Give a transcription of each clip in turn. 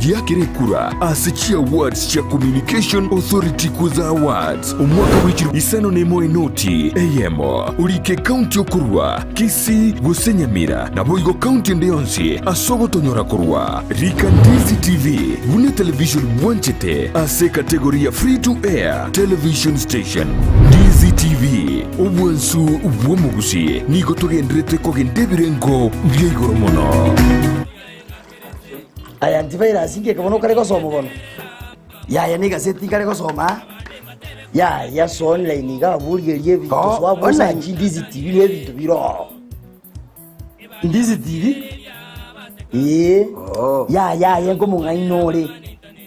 Giakera ekura ase chiawards chia Communication Authority Kuza Awards omwaka bwe chilifu isano nemo enoti eyemo orike ekaunti okorwa Kisii gose Nyamira naboigo kaunti ende yonsi ase ogotonyora korwa Rika Ndizi TV buna etelevision bwanchete ase ekategori ya Free to Air Television Station. Ndizi TV, obwansu bw'omogusii nigo togenderete kogenda ebirengo bia igoro mono. Aya antivirus ngeke bono okare gosoma bono? Yaya na egaseti nkare gosoma aa. Yaya so online iga abwo origererie ebinto Oh, so abwo online. osachi Ndizi TV na ebinto bire ororo. Ndizi TV? Ee. Oh. Yaya aye nkomong'aini ore.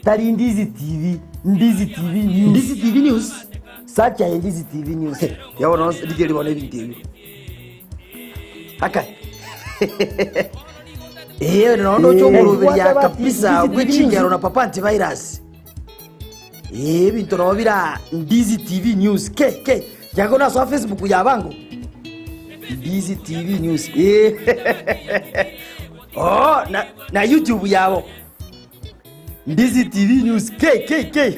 Tari Ndizi TV, Ndizi TV News. Ndizi TV News? Search aye Ndizi TV News. Ya bono rigereria bono ebinto ebio. Akai. Ee, nono Eh, oche eh, kabisa Ndizi TV bw'echingero News. na papa antivirus. Ee, ebinto nabo bira Ndizi TV News. Ke ke. Jago na so Facebook ya bango. Ndizi TV News. Eh. Oh, na na YouTube yabo. Ndizi TV News K K K.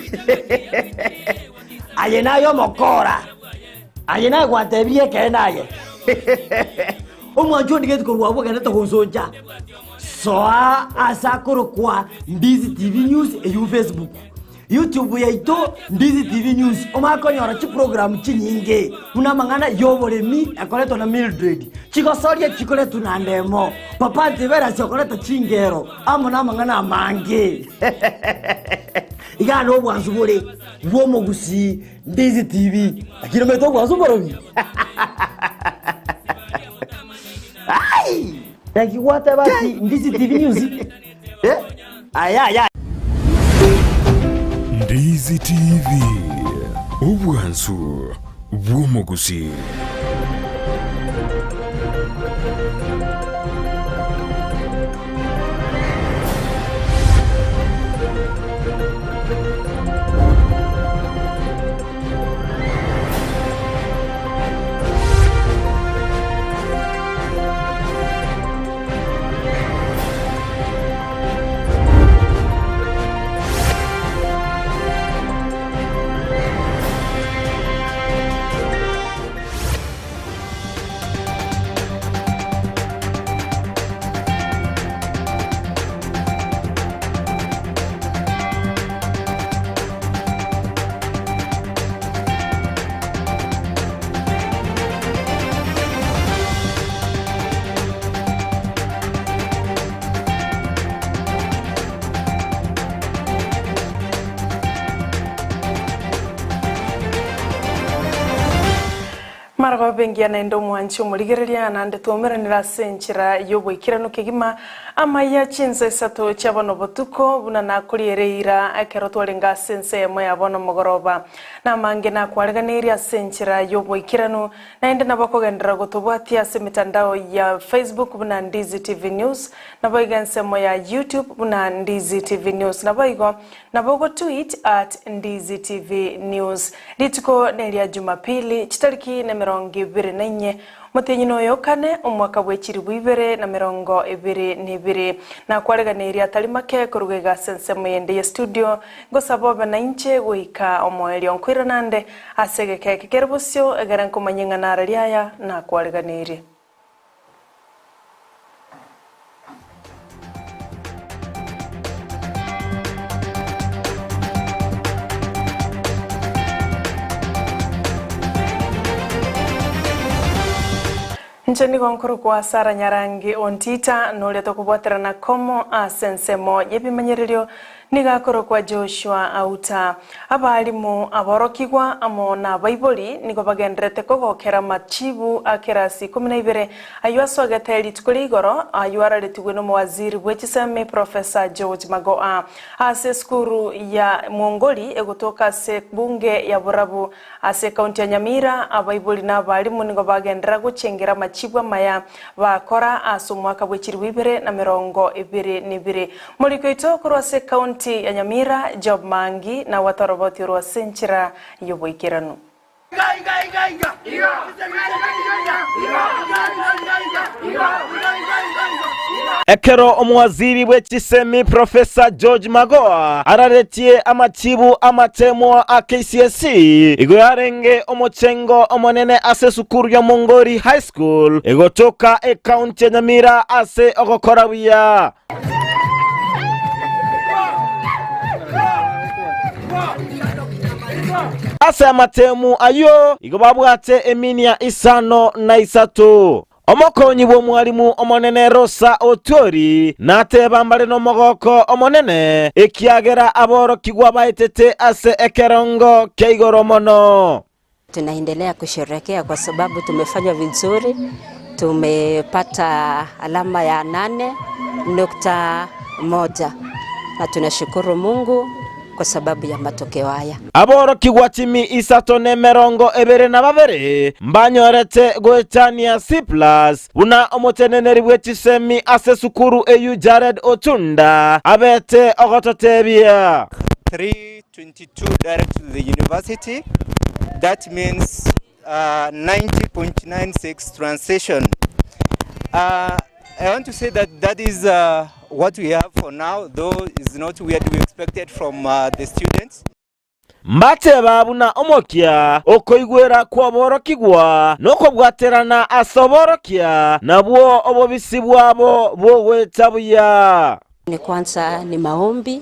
Aye naye omokora. Aye naye gwantebirie ekeene aye. Omwancho ondigeti korwa abwo ogenderete gonsoncha. Soa ase akorokwa Ndizi TV News eywo Facebook. YouTube yaito Ndizi TV News omanye konyora chiprogram chinyinge buna amang'ana y'oboremi ekoretwa na Mildred, chigosoria chikoretwa na Ndemo, Papa Antivirus okoreta chingero amo namang'ana amange. Igaa nobwansu bore bw'omogusii Ndizi TV. Lakini omanyete obwansu mborobi? Ai! Naki gwateba ati Ndizi TV News? Eh? Aya aya. Ndizi TV, obwansu bw'omogusii. Marogoba engiya naende omwanchi omorigereria, naende twaumeranire ase enchera y'oboikeranu kegima amaya chinsa isato chia bono botuko, buna nakoriere eira ekero twarenge ase ense eyemo ya bono mogoroba. Namange nakwareganeirie ase enchera y'oboikeranu, Naende nabo kogenderera gotobwatia ase emetandao ya Facebook buna Ndizi TV News, naboigo ensemo ya YouTube buna Ndizi TV News. Naboigo nabo ogotweet at Ndizi TV News. Rituko neria Jumapili, chitariki nemerongo ebere na inye, omotienyi noyo okane, omwaka bwe chilifu ibere na merongo ebere na ebere. Nakwareganeirie atari make koruga iga ase ensemo yende ye studio, Ngosaba obe nainche goika omoerio nkoirana nde ase egeka eke kere bosio, egere nkomanye ng'a nararie aya nakwariganirie. Inche nigo nkorokwa Sarah Nyarangi Ontita, noria tokobwaterana komo ase ensemo y'ebimanyererio Nigo akorokwa Joshua Auta. Abalimu, aborokigwa, amo nabaibori nigo bagendererete kogokera amachibu a kerasi ikomi na ibere ayio asogete rituko ria igoro ayio araretigwe nomowaziri bwe chisemi Professor George Magoha ase esukuru ya Mwongori egotoka ase bunge ya Borabu Ase ekaunti ya Nyamira, abaibori na abalimu nigo bagenderera gochengera amachibu amaya bakora ase omwaka bwe chilifu 2022. Moriko oito korwa ase ekaunti ya Nyamira, Job Mangi, nagwo atorobotie orwa ase enchera y'oboikeranu. Ekero omowaziri bwe chisemi Professor George Magoha araretie amachibu amatemwa a KCSE, igo yarenge omochengo omonene ase esukuru ya Mongori High School egotoka ekaunti ya Nyamira ase ogokora buya. Ase amatemu ayio igo babwate eminia 53. Omokonyi bw'omwalimu omonene Rosa Otuori nateba mbare nomogoko omonene, ekiagera aborokigwa baetete ase ekerongo kia igoro mono. Tunaendelea kusherekea kwa sababu tumefanya vizuri, tumepata alama ya 8.1 na tunashukuru Mungu kwa sababu ya matokeo haya. Aborokigwa chimi 322 mbanyorete goetania C plus, buna omoteneneri bwe chisemi ase esukuru eyio Jared Otunda abete ogototebia. 322 direct to the university that means 90.96 transition. I want to say that that is what we have for now, though is not what we expected from the students. Mbateba buna omokia okoigwera kw'oborokigwa nokobwaterana ase oborokia, nabwo obobisi bwabo bogoeta buya. Ni kwanza ni maombi,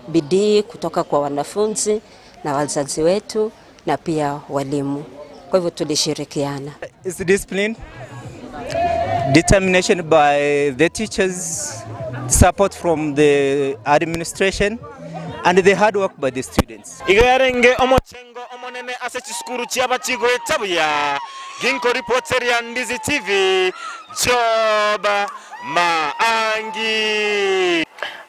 bidii kutoka kwa wanafunzi na wazazi wetu na pia walimu. Kwa hivyo tulishirikiana. It's discipline, determination by the teachers, support from the administration and the hard work by the students. Igo yarenge omochengo omonene ase chisukuru chi'abachigoeta buya. Ginkoripoteria Ndizi TV, Job Maangi.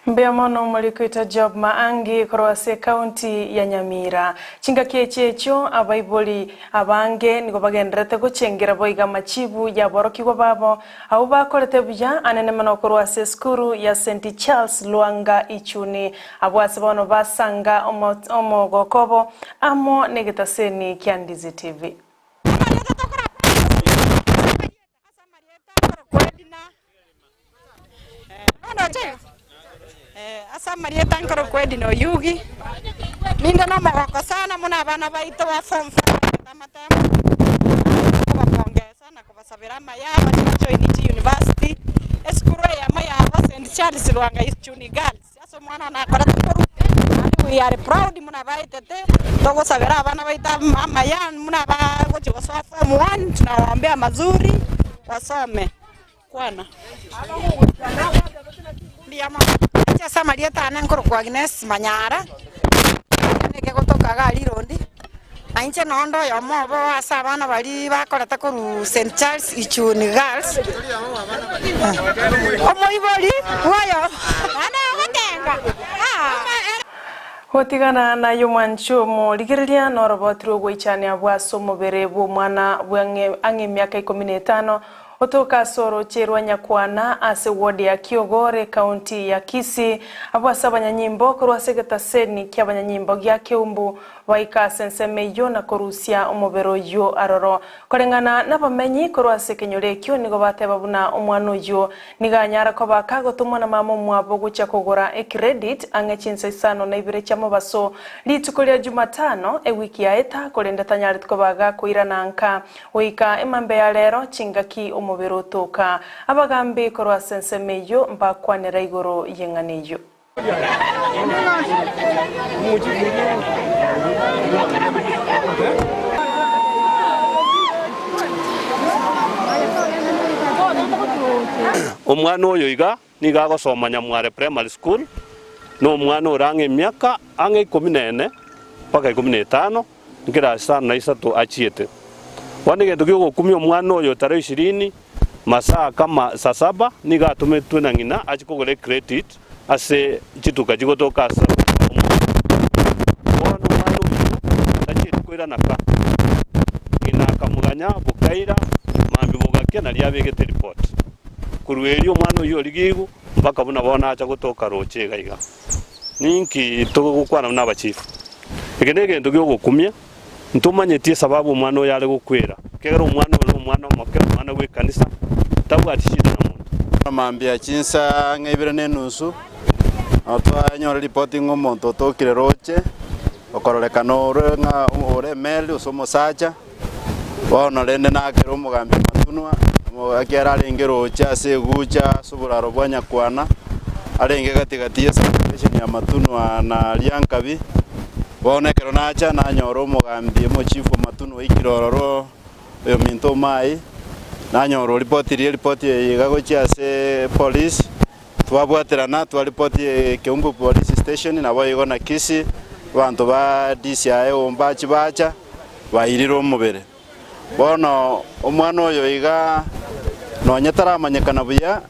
Mbuya mono omorikoita Job Maangi korwa ase ekaunti ya Nyamira. Chingaki echi echio abaibori abange nigo bagendererete gochengera boigo amachibu y'aborokigwa babo abwo bakorete buya anene mono korwa ase esukuru ya St Charles Lwanga Ichuni abwo ase bono basanga omogoko obo amo negetaseni kia Ndizi TV. Ase amarieta nkorokwa Edna Oyugi, ninde nomogoko sana buna abana baito ba form four bagete amatemo, kobapongesa na kobasabera amaya bache bajoini chiuniversity, esukuru eyemo yabo St Charles Lwanga Ichuni Girls, ase omwana one akorete korwa naende we are proud buna baetete, togosabera abana baito amaya buna bagochia gosoa form one, tunawaombea mazuri basome. Kwana. Mbuya mono. Inche ase amarieta ane nkorokwa Agnes Manyara, neke gotoka iga Rirondi, na inche nonde oyomo obo ase abana baria bakorete korwa St Charles Ichuni Girls, omoibori bw'oyomo Gotigana naye omwanchi omorigereria noroboti rw'ogoichania bw'ase omobere bw'omwana bw'ang'e ang'e emiaka ikomi na etano, Gotoka ase orooche rwa Nyakwana ase ward ya Kiogoro ekaunti ya Kisii, abwo ase abanyanyimbo korwa ase egetaseni ki'abanyanyimbo gia Keumbu baika ase ensemo eyio na korusia omobere oyio aroro. Koreng'ana nabamenyi korwa ase ekenyoro ekio nigo bateba buna omwana oyio nigo anyara koba kagotomwa na mama omwabo gochia kogora ecredit ang'e chinsa isano na ibere chia mobaso rituko ria Jumatano ewiki yaeta korende tanyareti koba gakoirana nka. Goika emambia ya rero chingaki omobere otoka. Abagambi korwa ase ensemo eyio mbakwanera igoro y'eng'ana eyio. Omwana oyo iga nigo agosoma Nyamware Primary School, na omwana ore ang'e emiaka ang'e ikomi na ene mpaka ikomi na etano, Nkera isano na isato achiete. Bono egento gi'ogokumia omwana oyo tarehe ishirini, masaa kama saa saba, nigo atometwe na ng'ina achie kogora ecredit ase chituka chigotoka ase omochie. Bono omwana oyio tachieti koirana ka. Ng'ina akamoganya bokaira, mambia bogakia nario abegete report. Korwa erio omwana oyio origigwe mpaka buna bono acha gotoka roche iga iga. Ninki togokwana buna abachifu? Eke negento gi'ogokumia, ntomanyeti esababu omwana oyo are gokwera, ekiagera omwana oyo nomwana omoke, omwana bw'ekanisa, tabwati shida na monto. Mambia chinsa ang'e ibere na enusu, nabo twanyora ripoti ng'a omonto otokire roche, okororekana ore ng'a ore emeri gose omosacha, bono rende nakere omogambi Matunwa, ekiagera arenge roche ase egucha ase oboraro bwa Nyakwana, arenge gati gati ya esublocation ya Matunwa na Riankabi, bono ekero nacha nanyora omogambi omochifu o Matunwa oikire ororo. Oyominto omai, nanyora oripotirie eripoti eye iga gochia ase police, twabwaterana twaripoti Keumbu police station naboigo na Kisii, abanto ba DCI Ombachi bacha, bairire omobere. Bono omwana oyo iga nonye taramanyekana buya,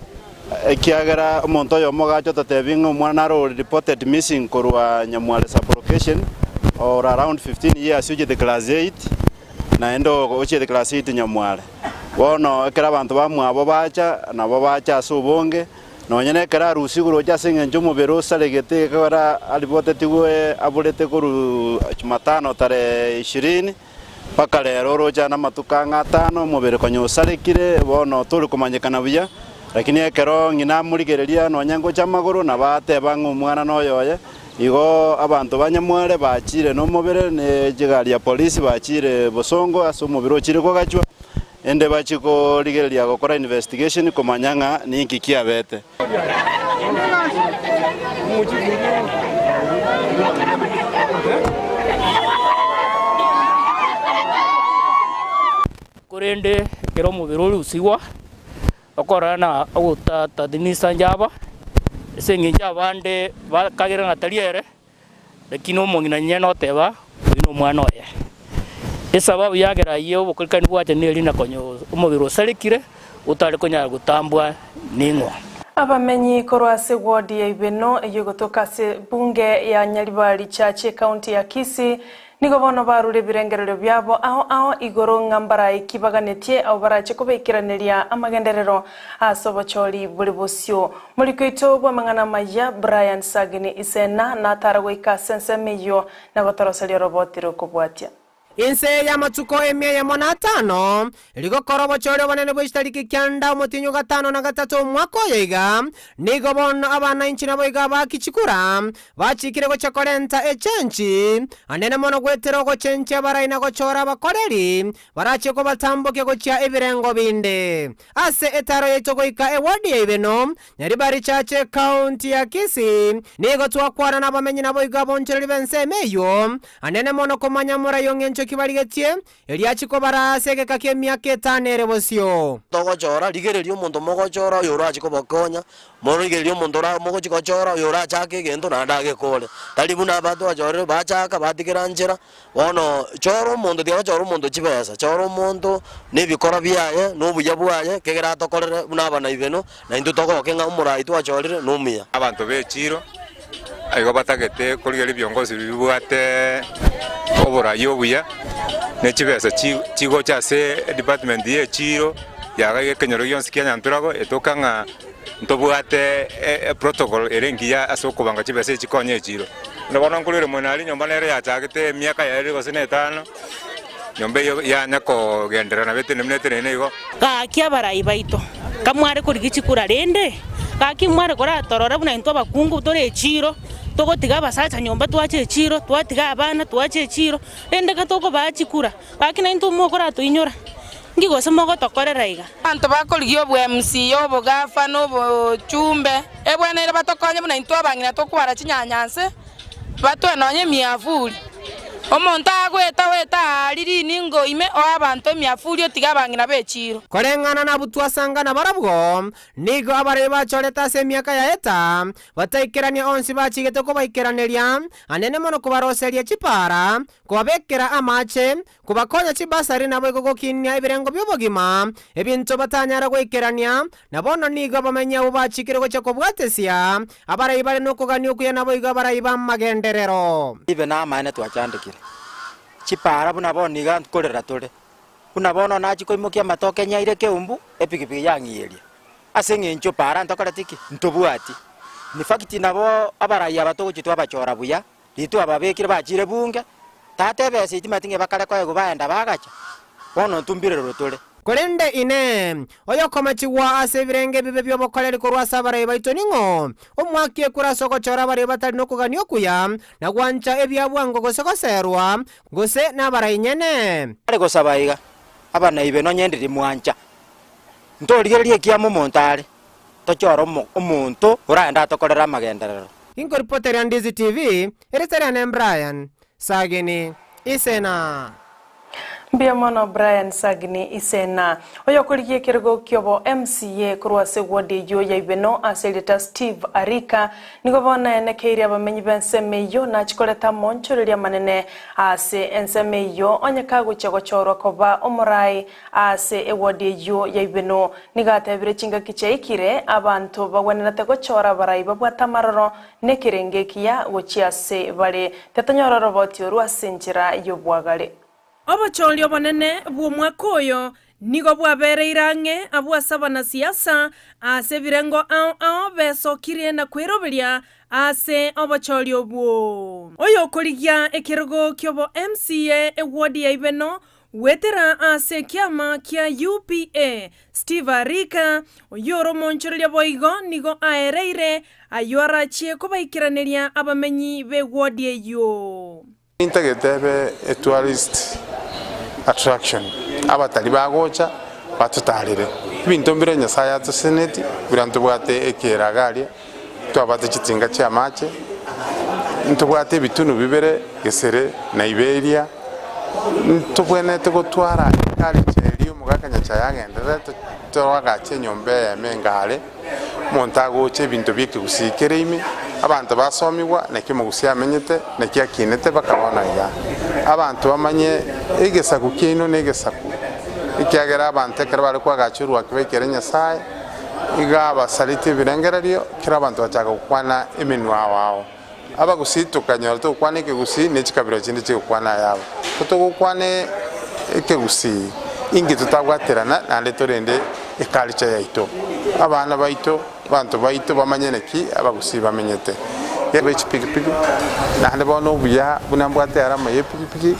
ekiagera omonto oyomo ogacha ototebia ng'a omwana naro ore reported missing korwa Nyamware sub-location, ore around 15 years ochete class eight, Naende ochiete class eight nyamware. Bono ekero abanto bamwabo bacha, nabo bacha ase obonge, nonye nekero arusigwe roche ase eng'encho omobere osaregete ekero aribotetigwe aborete korwa jumatano tarehe ishirini, mpaka rero oroche ande amatuko ang'e atano, omobere konya osarekire, bono tori komanyekana buya, lakini ekero ng'ina amorigereria nonye ngocha amagoro, nabo ateba ng'a omwana noyoye. Igo abanto ba Nyamware bachiire nomobere, ne chigari ya polisi bachiire bosongo ase omobere ochire kogachwa, ende bachie korigereria gokora investigation komanya ng'a ninki kiabete. Korende ekero omobere orusigwa, Okorora na ogotatathimisa njaba, ase engencho abande bakagera ng'a tari ere, lakini omong'ina nyene oteba, Oyio nomwana oye. Esababu yagera ayio obokorikani bwacha neri na konya omobere osarekire, otare konyara gotambwa ning'o. Abamenyi korwa ase ward ya Ibeno eyio egotoka ase bunge ya Nyaribari Church ecounty ya Kisii Nigo bono barure ebirengererio biabo ao ao igoro ng'a mbaraiki baganetie abwo barache kobaikeraneria amagenderero ase obochori bore bosio. Moriko oito bw'amang'ana amaya, Brian Sagini Isena, natara goika ase ensemo eyio na gotoroseria oroboti rokobwatia. Inse y'amatuko emia eyemo na atano, rigokora obochori obonene bwe chitariki kianda omotienyi o gatano na gatato omwaka oyo iga, nigo bono abana inche naboigo abaaki chikura, Bachikire gochia korenta echenchi anene mono goetera ogochenchia abarai na gochora abakoreri barachie kobatambokia gochia ebirengo binde. Ase etaaro yaito goika ewadi ya Ibeno, Nyaribari Church Ekaunti ya Kisii, nigo twakwana nabamenyi naboigo abonchoreri b'ensemo eyio anene mono komanya morai ong'encho ki barigetie Erio achie kobaraa ase egeka ki'emiaka etano ere bosio. Togochora, rigereria omonto mogochora oyo orache kobakonya, morigererie omonto ora mogochia gochora oyo orachake egento naende agekore. Tari buna aba twachorire bachaka batigera nchera, bono chora omonto tiga gochora omonto chibesa, chora omonto na ebikora biaye, na obuya bwaye, kegera atokorere buna abana ibeno, na intwe togoke ng'a omorai twachorire nomuya. Abanto b'echiiro igo batagete korigereria ebiongozi bibwate oborai obuya, ne chibesa chigocha ase edepartment ya echiiro yaga iga ekenyoro gionsi kia Nyanturago etoka ng'a ntobwate eprotocol ere engiya ase okobanga chibesa echi chikonye echiiro. Buna bono nkorire mwene aria enyomba nere yachagete emiaka yaerire gose na etano, nyomba eyio yanya kogenderera nabo etenene buna etenene igo. Gaki abarai baito, kamware korigia chikura rende, gaki mware koratorore buna intwe abakungu tore echiiro, togotiga abasacha nyomba twacha echiiro, twatiga abana twacha echiiro, rende gatokobaa chikura, gaki naintwe mokoratoinyora, nki gose mogotokorera iga? Abanto bakorigia obwMCA, obogafana, obochumbe, ebweneire batokonye buna intwe abang'ina tokwara chinyanya nse, Batwe nonya emiafuri. Omonto agoeta oete aari riningo ime oe abanto emiafuri otige abang'ina b'echiiro. Koreng'ana nabwo twasanga nabarabwo, nigo abarebi bachorete ase emiaka yaeta, bataikerania onsi bachigete kobaikeraneria, anene mono kobaroseria chipaara, kobabekera amache, Kobakonya chibasari naboigo gokinia ebirengo bi'obogima, ebinto batanyara goikerania, na bono nigo abamenyi abwo bachikire gochia kobwatesia abarai bare nokogania okuya naboigo abarai b'amagenderero. Ibe namaene twachandekire chipara buna bono iga nkorera tore, buna bono nachia koimokia amatoke nyaire keumbu, epikipiki yang'iyeria. Ase eng'encho para ntokoreti ki? Ntobwati. In fact nabo abarai aba togochia twabachora buya, Riria twababekire bachire bunge, tata ebesa echi timanyeti ng'a bakare koegwa baenda bagacha, bono ntumbirerwe tore. Korende Inee, oyokomachigwa ase ebirenge ebibe bi'obokoreri korwa ase abarai baito ning'o? Omoaki ekure ase ogochora abarai batari nokogania okuya, na gwancha ebia bwango gose goseerwa, gose nabarai nyene. Are gosaba iga, Abanaibe nonye ndiri mwancha, ntorigererie ekiama omonto are, tochore omonto oragende atokorere amagenderero. Inkoripoteria Ndizi TV, erieta riane Brian Sagini Isena. Mbuya mono Brian Sagini Isena. Oyokorigia ekerogo kiobo MCA korwa ase ward eyio ya Ibeno ase erieta Steve Arika nigo bono aenekeirie abamenyi b'ensemo eyio nachikoreta amonchoreria amanene ase ensemo eyio onye kagochia gochorwa koba omorai ase eward eyio ya Ibeno. Nigo atebire chingaki chiaikire abanto bagwenerete gochora abarai babwate amaroro nekerengo ekiya gochia ase bare, tetonyora oroboti orwo ase enchera y'obwagare. Obochori obonene bw'omwaka oyo nigo bwabereire ang'e abwo ase abanasiasa ase ebirengo ao ao besokirie na kweroberia ase obochori obwo. Oyokorigia ekerogo ki'obo MCA ewodi ya Ibeno Goetera ase ekiama kia UPA, Steve Arika, oyio ore omoonchoreria boigo nigo aereire ayio arachie kobaikeraneria abamenyi b'ewodi eyio. Nintagete ebe a tourist attraction, abatari bagocha batotarere. Ebinto mbire Nyasaye atosenetie, buna ntobwate ekera iga aria, ntwabwate chitinga chi'amache, ntobwate ebitunu bibere, Gesere na Iberia, ntobwenerete gotwara eculture eria omogaka Nyachae agendererete toagache enyomba eyemo engare, omonto agocha ebinto bia ekegusii kere ime, abanto basomigwa naki omogusii amenyete, naki akinete mpaka bono iga. Abanto bamanye egesaku kiaino na egesaku, ekiagera abanto ekero bare koagacha orwaki baikere Nyasaye, Iga abasaretie ebirengererio, kera abanto bachaka gokwana emenwa ao ao. Abagusii tokanyora togokwana ekegusii ne chikabira chinde chigokwana ayabo. Ko togokwana ekegusii inki totabwaterana naende torende eculture yaito. Abana baito, abanto baito bamanye naki abagusii bamenyete. Ebe chipigipigi naende bono obuya buna mbwate arama ye epigipigi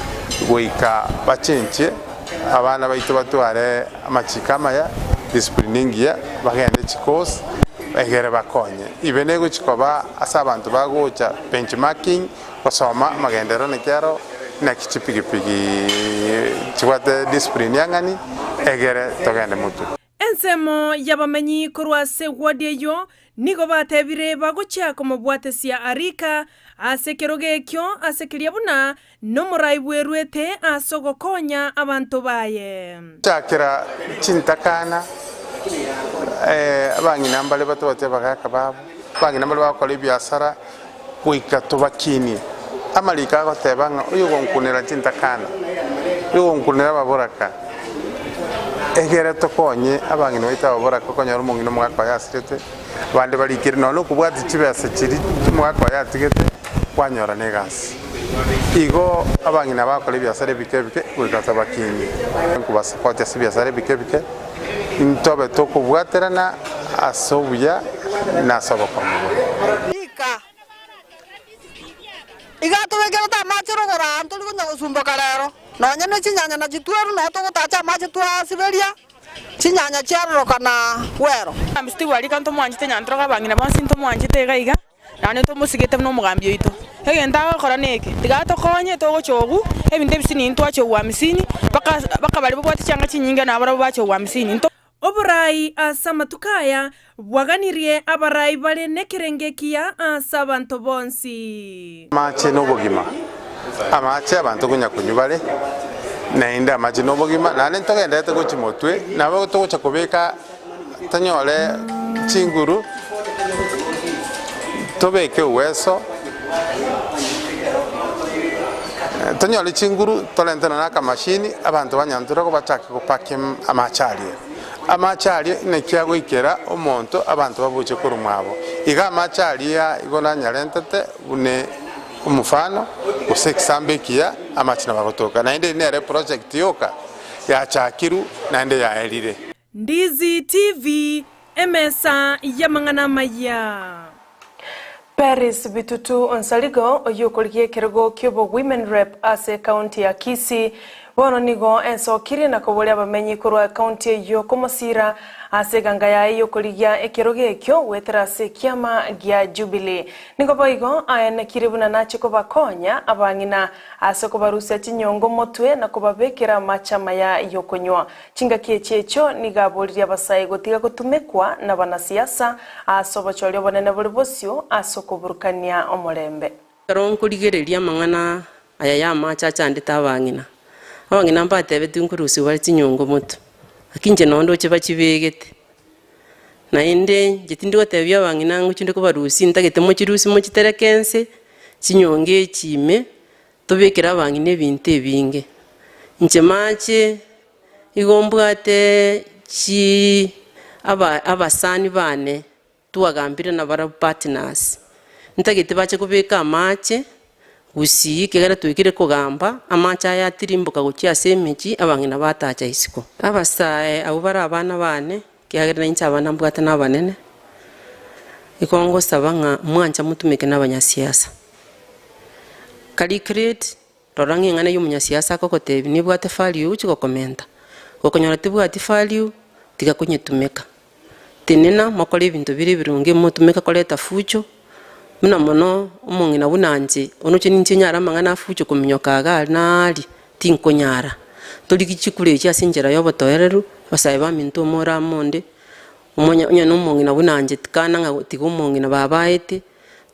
goika bachenchie abana baito batware amachiko amaya, discipline engiya, bagende chikosi egere bakonye. Ibe negochi koba ase abanto bagocha benchmarking gosoma amagenderero naki aro, naki chipigipigi chibwate discipline ang'ani egere togende motwe. Ensemo y'abamenyi korwa ase ward eyio nigo batebire bagochia komobwatesia Arika ase ekerogo ekio ase keria buna nomorai bweruete ase ogokonya abanto baye. Gochakera chintakana, abang'ina mbare batobwati abagaaka babo, abang'ina mbare bagokora ebiasara goika tobakinie. Amariko agoteba ng'a oyogonkunera chintakana, oyogonkunera ababoraka, egere tokonye abang'ina baito ababoraka okonyora omong'ina omogaka oye asirete, abande barikire nonya okobwati chibesa chiria omogaka oye atigete, kwanyora na egasi. Igo abang'ina bagokora ebiasara ebike ebike goika tobakinie. Nkobasapoti ase ebiasara ebike ebike, ntobe tokobwaterana ase obuya na ase obokong'u bwaye. Rika. Iga atobekerete amache rogoro aa ntori konya gosumboka rero, nonya ne chinyanya na chitweru nao togotacha amache twasiberia chinyanya chiarorokana bwero. Omogambi Steve Arika ntomwanchete nyantroka abang'ina bonsi ntomwanchete iga iga, naende ntomosigete buna omogambi oito. Egento agokora neke, tiga atokonye togocha obwo, ebinto ebisini ntwache obwo hamsini, mpaka mpaka baria babwate chianga chinyinge nabarabwo bache obwo hamsini. Nto. Oborai ase amatuko aya bwaganirie abarai bare nekerengo ekiya ase abanto bonsi. Amache nobogima, amache abanto konya konywa bare, naende amache nobogima, naende ntogenderete gochia motwe, nabo togocha kobeka tonyore chinguru, tobeke uweso, tonyore chinguru torente nonya na akamashini, abanto banyanturako bachake gopaki amache aria. Amache aria naki agoikera omonto abanto babuche korwa mwabo. Iga amache aria igo nanyarentete buna omofano, gose egesambo ekiya, amache nabo agotoka. Naende eri nere eproject yoka yachakirwe naende yaerire. Ndizi TV, emesa y'amang'ana amaya. Peris Bitutu Onsarigo, oyio okorigia ekerogo ki'obo Women Rep ase ekaunti ya Kisii, Bono nigo ensokirie na koboria abamenyi korwa ekaunti eyio komosira ase eganga yaye y'okorigia ekerogo ekio goetera ase ekiama gia Jubilee. Nigo boigo aenekire buna nache kobakonya abang'ina ase okobarusia chinyongo motwe na kobabekera amache amaya y'okonywa. Chingaki echi echio nigo aboririe abasae gotiga gotumekwa nabanasiasa ase obochori obonene bore bosio ase okoburukania omorembe. Ekero nkorigereria amang'ana aya y'amache achandete abang'ina, abang'ina mbatebetigwe nkorusigwa bare chinyongo motwe, naki inche nonye ndoche bachibegete. Naende inche tindi gotebia abang'ina ngochia nde kobarusia ntagete mochirusie mochitereke nse, chinyongo echi ime, tobekere abang'ina ebinto ebinge. Inche mache igo mbwate chi aba abasani bane. Twagambire nabarabwo partners, ntagete bache kobeka amache gusii ekegera twekire kogamba, amache aya atirimboka gochia ase emechie abang'ina batacha isiko. Abasae abwo bare abana bane, ekiagera nainche abana mbwate nabanene, igo ngosaba ng'a mwancha motumeke na abanyasiasa. Calculate, rora ng'a eng'ana ya omonyasiasa akogotebia nebwate value ogochia gokomenta, gokonyora tebwati value, tiga konyetumeka. Tenena mokore ebinto bire ebironge motumeke koreta fujo, buna mono omong'ina buna inche, oroche ninche nyare amang'ana a fujo kominyoka iga aria na aria, tinkonyara. Torigie chikura echi ase enchera ya obotoereru, abasae baminto omore amo onde, omonye onye na omong'ina buna inche tikana ng'a tiga omong'ina baba aete,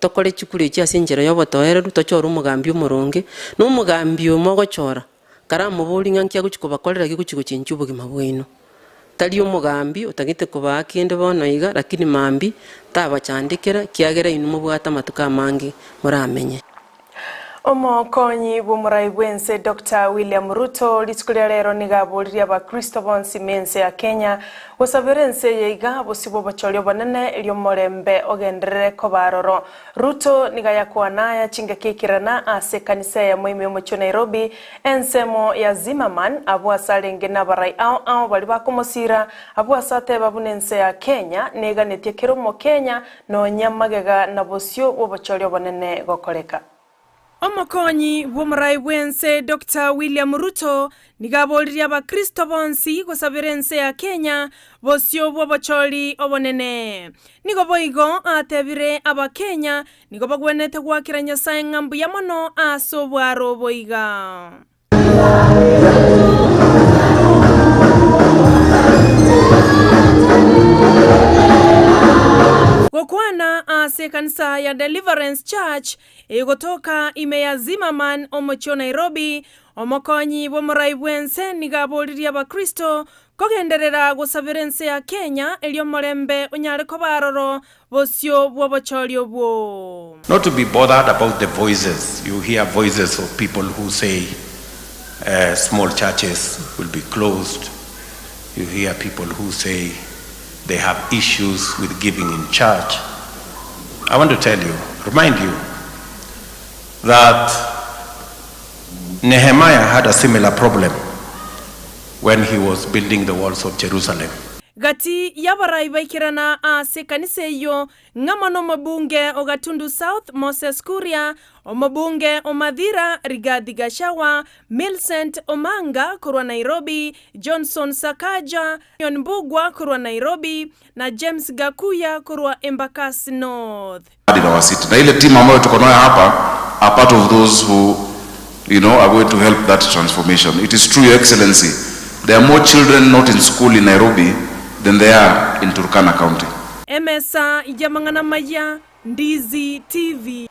tokore chikura echi ase enchera ya obotoereru, tochore omogambi omoronge, na omogambi oyo mogochora. Karamoborie ng'a nki agochia kobakorera gegochia gochenchia obogima bwaino. Tari omogambi otagete kobaa kende bono iga, lakini mambia tabachandekera, ekiagera inwe mobwate amatuko amange moramenye. Omokonyi bw'omorai bw'ense Doctor William Ruto rituko ria rero nigo aboririe abakristo bonsi m'ense ya Kenya gosabera ense eye iga bosio bw'obochori obonene erio omorembe ogenderere koba aroro. Ruto nigo ayakwana aya chingaki ekirana ase ekanisa eyemo ime y'omochie o Nairobi, ensemo ya Zimmerman, abwo ase arenge nabarai ao ao baria bakomosira, abwo ase ateba buna ense ya Kenya neganetie kera omokenya nonya magega na bosio bw'obochori obonene gokoreka. Omokonyi bw'omorai bw'ense Doctor William Ruto nigo aboririe abakristo bonsi gosabera ense ya Kenya bosio bw'obochori obonene. Nigo boigo atebire abakenya nigo bagwenerete goakera Nyasae ng'a mbuya mono ase obwaro obo iga. Gokwana ase ekanisa ya Deliverance Church egotoka ime ya Zimmerman omochie o Nairobi, omokonyi bw'omorai bw'ense nigo aboririe abakristo kogenderera gosabera ense ya Kenya erio omorembe onyare koba aroro bosio bw'obochori obwo. Not to be bothered about the voices, you hear voices of people who say uh, small churches will be closed. You hear people who say they have issues with giving in church. I want to tell you, remind you, that Nehemiah had a similar problem when he was building the walls of Jerusalem. Gati y'abarai baikerana ase ekanisa eyio ng'amo nomobunge o Gatundu South Moses Kuria, omobunge o Mathira Rigathi Gachagua, Millicent Omanga korwa Nairobi, Johnson Sakaja, John Mbugua korwa Nairobi, na James Gakuya korwa Embakasi North. In our city. Na ile team ambayo tuko nayo hapa are part of those who you know are going to help that transformation. It is true, Your Excellency, there are more children not in school in Nairobi than there are in Turkana County. Emesa y'amang'ana amaya, Ndizi TV.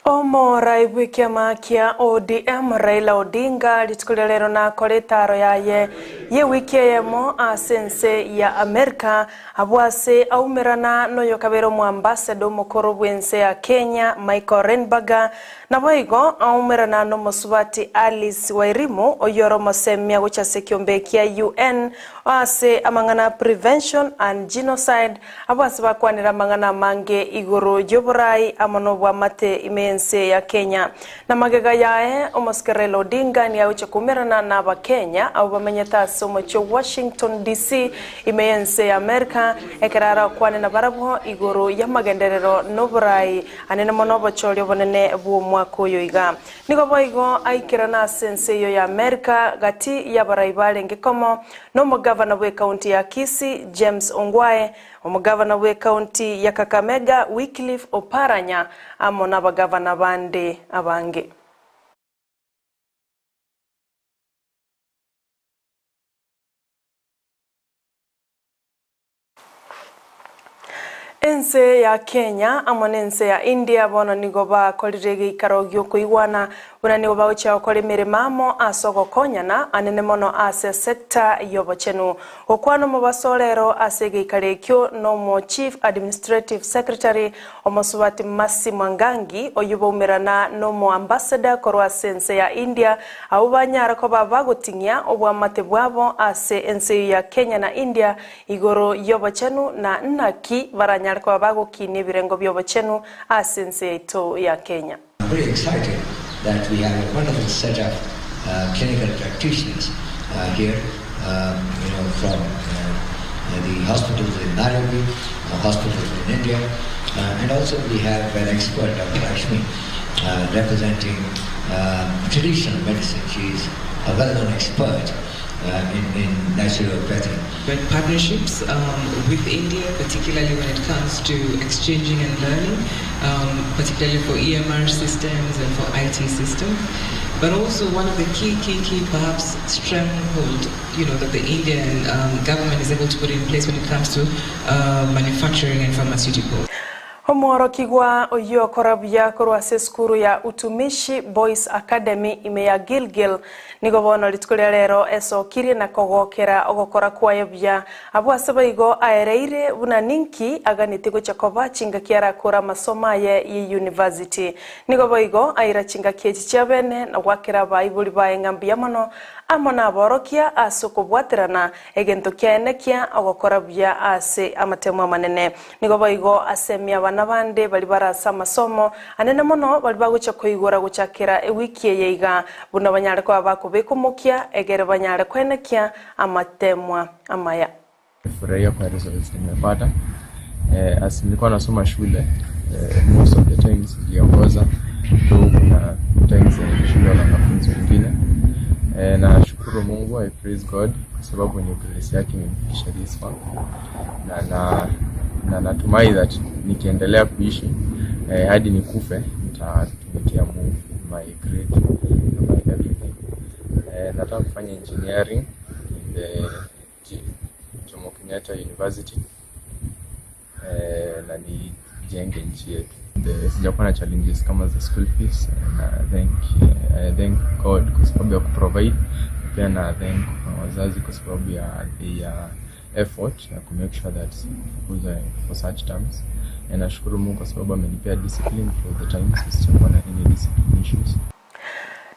Omorai bw'ekiama kia ODM Raila Odinga rituko ria rero nakore etaaro yaye y'ewiki eyemo ase ense ya Amerika abwo ase aumerana noyokabeire omoambassador omokoro bw'ense ya Kenya Michael Reinberger Naboigo aumerana nomosubati Alice Wairimu, oyio ore omosemia gochia ase ekiombe kia UN ase amang'ana a Prevention and Genocide, abwo ase bakwanire amang'ana amange igoro y'oborai amo nobwamate ime y'ense. y'ense ya Kenya. Na magega yaye, omosike Raila Odinga nigo agochia koumerana na Abakenya abwo bamenyete ase omochie o Washington DC ime y'ense ya Amerika ekero arakwane nabarabwo igoro y'amagenderero na oborai anene mono obochori obonene bw'omwaka oyo iga. Nigo boigo aikerana ase ense eyio ya Amerika gati y'abarai barenge komo nomogavana bw'ekaunti ya Kisii James Ongwae, Omogavana bw'ekaunti ya Kakamega Wycliffe Oparanya amo nabagavana bande abange. Ense ya Kenya amo nense ya India bono nigo bakorire egeikaro gi'okoigwana buna nigo bagochia gokora emeremo amo ase ogokonyana anene mono ase esecta y'obochenu. Gokwana omobaso rero ase egeikaro ekio nomo Chief Administrative Secretary Omosubati Mercy Mwangangi oyio baumerana nomo Ambassador korwa ase ense ya India abwo banyara koba bagoting'ia obwamate bwabo ase ense eyio ya Kenya na India Igoro y'obochenu, na naki baranyare koba bagokinia ebirengo bi'obochenu ase ense yaito ya Kenya. I'm very excited that we have a wonderful set of uh, clinical practitioners uh, here, um, you know, from uh, the hospitals in Nairobi, uh, hospitals in India, uh, and also we have an expert, Dr. Lakshmi, uh, representing uh, traditional medicine. She's a well-known expert uh, in, in naturopathy. But partnerships um, with India, particularly when it comes to exchanging and learning, um, particularly for EMR systems and for IT systems. But also one of the key, key, key perhaps stronghold, you know, that the Indian um, government is able to put in place when it comes to uh, manufacturing and pharmaceuticals. Omworokigwa oyio okora buya korwa ase esukuru ya Utumishi Boys Academy ime ya Gilgil nigo bono rituko ria rero esokirie na kogokera ogokora kwaye buya. Abwo ase boigo aereire buna ninki aganetie gochia koba chingaki arakore amasomo aye ye university. Nigo boigo aira chingaki echi chia bene na goakera abaibori baye ng'a mbuya mono amo naborokia ase okobwaterana egento kiaye ogokora buya ase amatemo amanene. Nigo boigo asemia abana bande bari bare ase amasomo anene mono bari bagocha koigora gochakera ewiki eye iga buna banyare koba bakobeka omokia egere banyare koenekia amatemwa amaya. Furahia kwa results nimepata. Eh, as nilikuwa nasoma shule eh, most of the times niliongoza though kuna times nilishindwa na wanafunzi wengine. Eh, nashukuru Mungu, I praise God kwa sababu ni grace yake imenifikisha this far. Na, na, na natumai that nikiendelea kuishi eh, hadi nikufe nitatumikia Mungu my grade na my everything. Eh, nataka kufanya engineering in the Jomo Kenyatta University eh, na nijenge nchi yetu. Sijakuwa na challenges kama za school fees na thank, I thank God kwa sababu ya kuprovide pia na thank wazazi kwa sababu ya their effort ya ku make sure that sikufukuza for such terms. Na nashukuru Mungu kwa sababu amenipea discipline for the times sijakuwa na any discipline issues.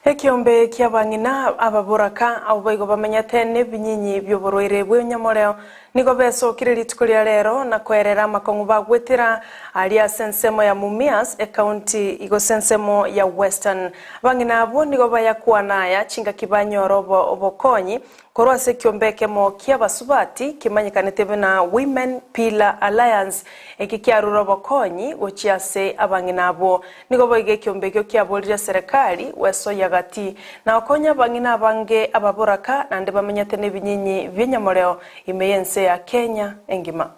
Ekiombe ki'abang'ina ababoraka abwo boigo bamenyete nebinyinyi bi'oborwaire bw'enyamoreo nigo besokire rituko ria rero na koerera amakong'u bagwetera aria ase ensemo ya Mumias ekaunti gose ensemo ya Western. Abang'ina abwo nigo bayakwana aya chingaki banyora obokonyi korwa ase ekiombe ekemo ki'abasubati kimanyekanete buna Women Pillar Alliance eki kiarure obokonyi gochia ase abang'ina abwo. Nigo boigo ekiombe ekio kiaborire serikali gwesoyia gati na gokonya abang'ina abange ababoraka naende bamenyete nebinyinyi bi'enyamoreo ime y'ense ya Kenya engima.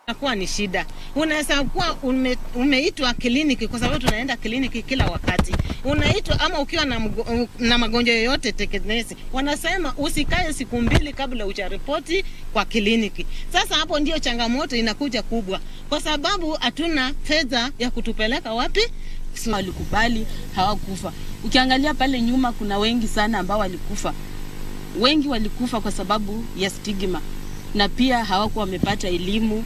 Inakuwa ni shida. Unaweza kuwa ume, umeitwa kliniki kwa sababu tunaenda kliniki kila wakati. Unaitwa ama ukiwa na, mgo, na magonjwa yoyote tekenesi, wanasema usikae siku mbili kabla hujaripoti kwa kliniki. Sasa hapo ndio changamoto inakuja kubwa, kwa sababu hatuna fedha ya kutupeleka wapi. Walikubali, hawakufa. Ukiangalia pale nyuma kuna wengi sana ambao walikufa. Wengi walikufa kwa sababu ya stigma na pia hawakuwa wamepata elimu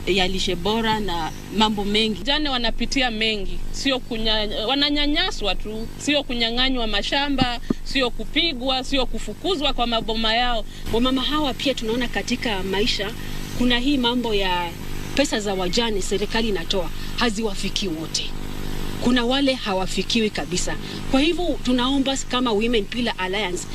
ya lishe bora na mambo mengi. Vijana wanapitia mengi, sio kunya, wananyanyaswa tu, sio kunyang'anywa mashamba, sio kupigwa, sio kufukuzwa kwa maboma yao. Wamama hawa pia tunaona katika maisha kuna hii mambo ya pesa za wajane serikali inatoa haziwafikii wote. Kuna wale hawafikiwi kabisa. Kwa hivyo tunaomba kama Women Pillar Alliance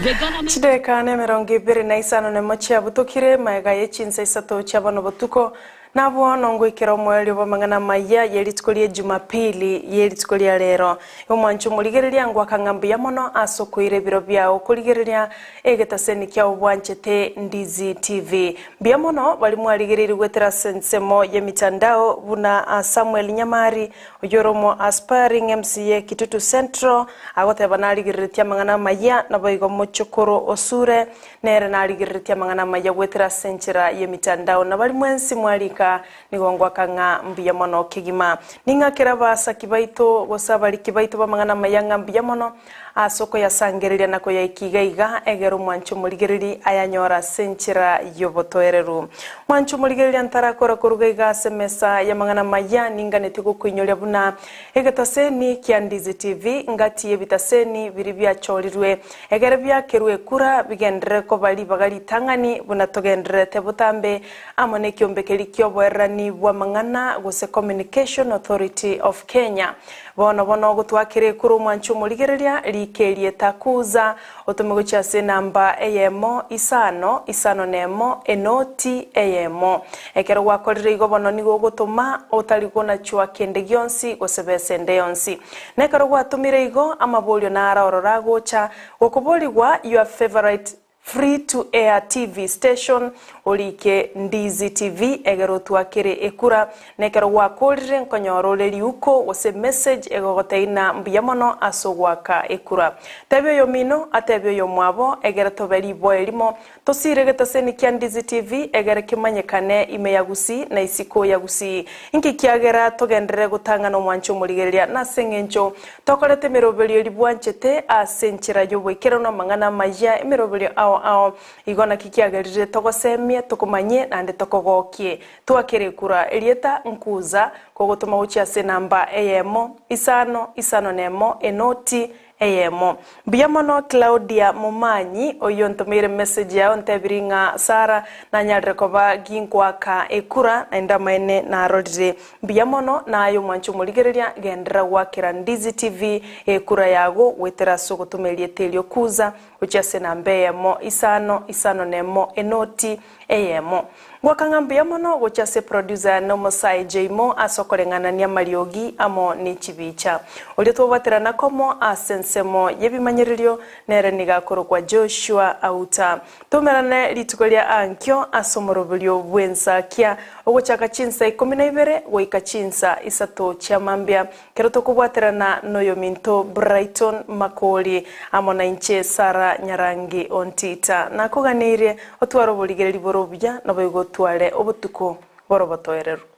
the government Chideka na emerongo ebere na isano nemo chiabutokire maega ye chinsa isato chia bono botuko nabo nongoikera omoerio bw'amang'ana maya ye rituko ria jumapili ye rituko ria rero omwancho omorigereria ngwakang'a mbuya mono ase okoira ebiro biao okorigereria egetaseni kia obwanchete Ndizi TV mbuya mono bari mwarigereiri gwetera ase ensemo ya emitandao buna ah, Samuel Nyamari oyore omo aspiring MCA Kitutu Central agoteba narigereretie amang'ana amaya naboigo mochokoro osure nere narigereretie amang'ana amaya gwetera ase enchera y'emitandao na bari mwensi mwarika nigo ngwaka ng'a mbuya mono kegima. Ning'akere abasaki baito gose abariki baito b'amang'ana amaya ng'a mbuya mono ase okoyasangereria na koyaika iga iga egere omwanche omorigereri ayanyore ase enchera y'obotoereru. Mwanche omorigereria ntarakora koruga iga ase emesa y'amang'ana amaya ninganetie gokoinyoria buna egetaseni kia Ndizi TV ngati y'ebitaseni biria biachorirwe Ekero biakerwe ekura, bigenderere koba ribaga ritang'ani, buna togendererete botambe amo nekiombe keria ki'oboererani bw'amang'ana, gose Communication Authority of Kenya. Bono bono ogotwakera ekura omwanche omorigereria, rika erieta Kuza, otome gochia ase enamba eyemo, isano, isano nemo, enoti eyemo. Ekero gwakorire igo bono nigo ogotoma otari konachwa kende gionsi gose besa ende yonsi. Na ekero gwatomire igo, amaborio naro ororo agocha gokoborigwa your favourite free to air TV station, orike Ndizi TV egere otwakere ekura. Na ekero gwakorire nkonyora ore riuko gose message egogoteina mbuya mono ase ogoaka ekura. Tebia oyomino atebie oyomwabo egere tobe riboa erimo Tosire egetaseni kia Ndizi TV egere kemanyekane ime ya Gusii na isiko ya Gusii. Inki kiagera togenderere gotang'ana omwancho omorigereria nase eng'encho tokorete emeroberio eria bwanchete ase enchera y'oboikeranu amang'ana amayia emeroberio ao ao. Igo naki kiagerire togosemie, tokomanyie naende tokogokie. Twakere ekura erieta nkuza kogotoma gochia ase enamba eyemo, isano, isano nemo, enoti, Eyemo. Mbuya mono Claudia Momanyi, oyio ontomeire message yao ontebirie ng'a Sarah nanyarire koba ginkoaka ekura naende amaene narorire. Mbuya mono naye omwanche omorigereria genderera goakera Ndizi TV ekura yago goetera ase ogotoma erieta erio Kuza gochia ase enamba eyemo isano isano nemo enoti eyemo. Ngoaka ng'a mbuya mono gochia ase producer yane omosae Jaymo ase okoreng'anania amariogi amo ne chibicha. Oria twabwaterana komo ase ensemo y'ebimanyererio nere nigo akorokwa Joshua Auta. Toumerane rituko ria ankio ase omoroberio bw'ensakia ogochaka chinsa ikomi na ibere goika chinsa isato chia mambia Ekero tokobwaterana noyominto Brighton Makori amo nainche Sarah Nyarangi Ontita, nakoganeirie otware oborigereri bore obuya naboigo otware obotuko bore obotoereru.